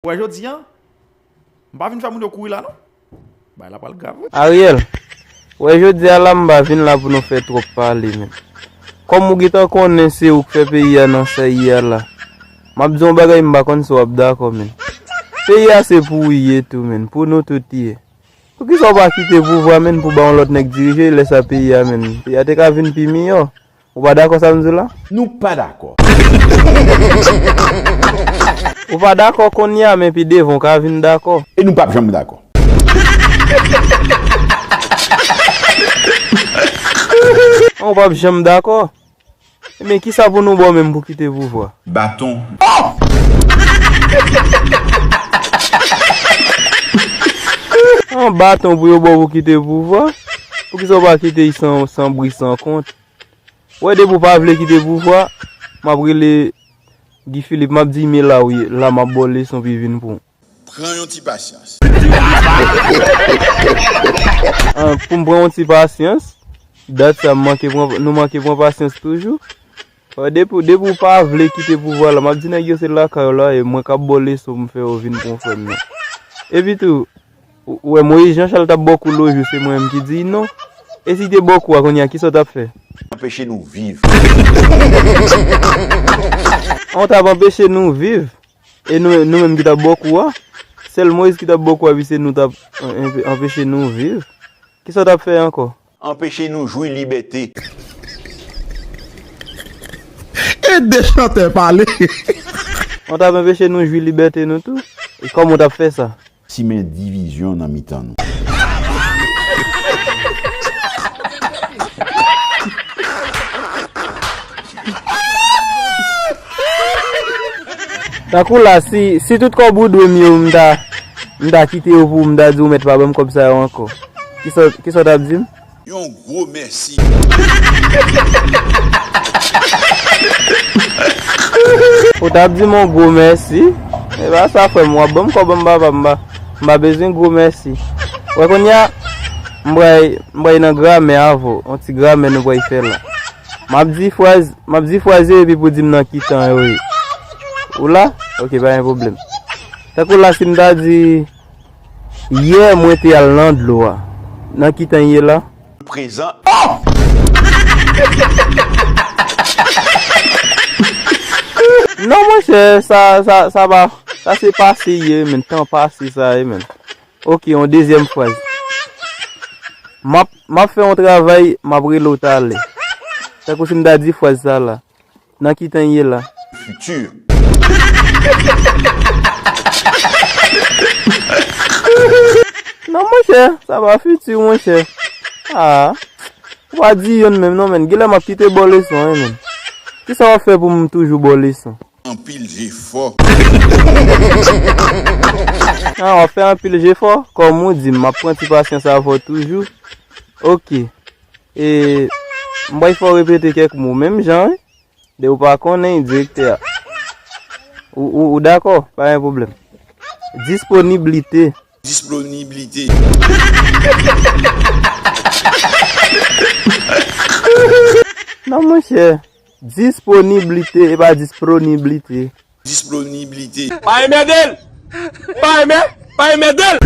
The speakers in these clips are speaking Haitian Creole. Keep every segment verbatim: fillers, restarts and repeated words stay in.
Wè jodi a, m pa vin fè moun yo kouri la non. Bagay la pral grav wi. Ariel, wè jodi a la m pa vin la pou nou fè twòp pale menm. Kòm ou gentan konnen se ou k fè peyi a nan sa l ye a la. M ap di w yon bagay m pa konn si w ap dakò menm. Peyi a se pou ou ye tou menm, pou nou tout li ye. Poukisa w pa kite pouvwa menm pou ba yon lòt nèg dirije, lè sa peyi a menm, peyi a te ka vin pi miyò. Ou pa dakò sa m di w la? Nou pa dakò. Ou pa dakò kounye a, men pi devan w ka vin dakò. E nou p ap janm dakò. An, ou p ap janm dakò. Ebyen, kisa pou nou ba w menm pou kite pouvwa? Baton. An, baton pou yo ba w pou kite pouvwa? Poukisa w pa kite l san, san bri, san kont? Wè, depi w pa vle kite pouvwa, m ap rele Guy Philippe, m ap di, men la wi, la m ap ba w leson pou l vin pran. Pran yon ti pasyans. An, pou m pran yon ti pasyans, dat sa m manke pran, nou manke pran pasyans toujou. Wè, depi, depi w pa vle kite pouvwa la, m ap di nèg yo se lakay w la ye, mwen k ap ba w leson pou m fè yo vin pran frè m nan. Epi tou, ou, ou wè Moyiz Jan Chal t ap ba w kou lòt jou, se mwen menm ki di non. E si l te ba w kou a, kounye a, kisa w t ap fè? Anpeche nou viv. An, w t ap anpeche nou viv. E nou, nou menm ki t ap ba w kou a? Sèl Moyiz ki t ap ba w kou a, epi se nou t ap an-, anpe-, anpeche nou viv. Kisa w t ap fè ankò? Anpeche nou jwi libète. Ede chantè pale. An, w t ap anpeche nou jwi libète nou tou? E kòman w t ap fè sa? Simen divizyon nan mitan nou. Tankou la, si, si tout kòb ou dwe m yo, m ta, m ta kite yo pou ou, m ta di w mèt pa ban m kòb sa yo ankò. Kisa, kisa w t ap di m? Yon gwo mèsi. Ou t ap di m yon gwo mèsi? E pa sa, frè m, w ap ban m kòb an, m pa, m pa, m pa bezwen gwo mèsi. Wè, kounye a, m pral, m pral nan gramè avè w, yon ti gramè nou pral fè la. M ap di fraz, m ap di fraz yo, epi pou w di m nan ki tan yo ye. Ou la? Oke, pa gen pwoblèm. Tankou la, si m ta di, yè, mwen te al nan dlo a. Nan ki tan ye la? Prezan. Oh! Non, monchè, sa, sa, sa pa, sa se pase ye, men, tan pase sa ye, men. Oke, yon dezyèm fraz. M ap, m ap fè yon travay, m ap rele w talè. Tankou si m ta di fraz sa la. Nan ki tan ye la? Fiti. Non, monchè, sa pa fiti, monchè. Ah, ou pa di yonn menm, non, men. Genlè m ap kite ba w leson, wi, men. Kisa w ap fè pou m toujou ba w leson? Anpil jefò. Ah, w ap fè anpil jefò? Kòm ou di m, m ap pran ti pasyans avè w toujou. Oke. E, m pral fè w repete kèk mo, menm jan, wi. Depi w pa konnen, direktè a. Ou, ou, ou dakò? Pa gen pwoblèm. Disponiblite. Disponiblite. Non, monchè. Disponiblite, e pa disponiblite. Disponiblite. Pa enmède l! Pa enmè-, pa enmède l!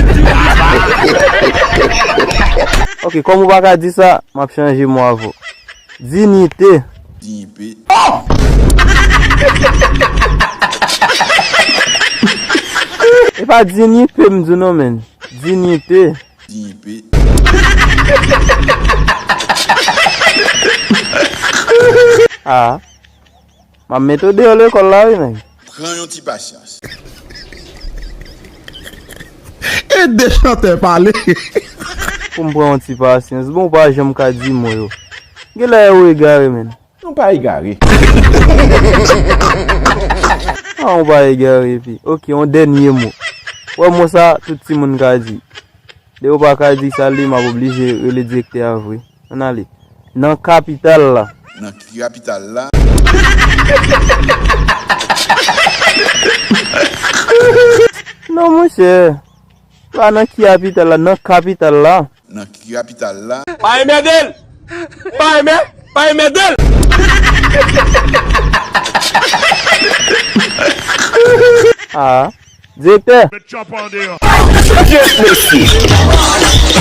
Oke, kòm ou pa ka di sa, m ap chanje mo avè w. Diyite. Diyipe. E pa diyipe m di w non, men. Diyite. Diyipe. Ah. M ap mete w deyò lekòl la, wi, men. Pran yon ti pasyans. Ede chantè pale. Pou m pran yon ti pasyans. Bon, ou pa janm ka di mo yo. Genlè ou egare, men. Nou pa egare. Ah, ou pa egare, epi. Oke, yon dènye mo. Wè, mo sa, tout timoun ka di. Depi ou pa ka di sa, li, m ap oblije rele direktè a vre. Ann ale. Nan kapital la. Nan ki kapital la? Non, monchè. Pa nan ki kapital la, nan kapital la. Nan ki kapital la? Pa enmède l! Pa enmè-, pa enmède l! Ah. Direktè. Kyèt mesye.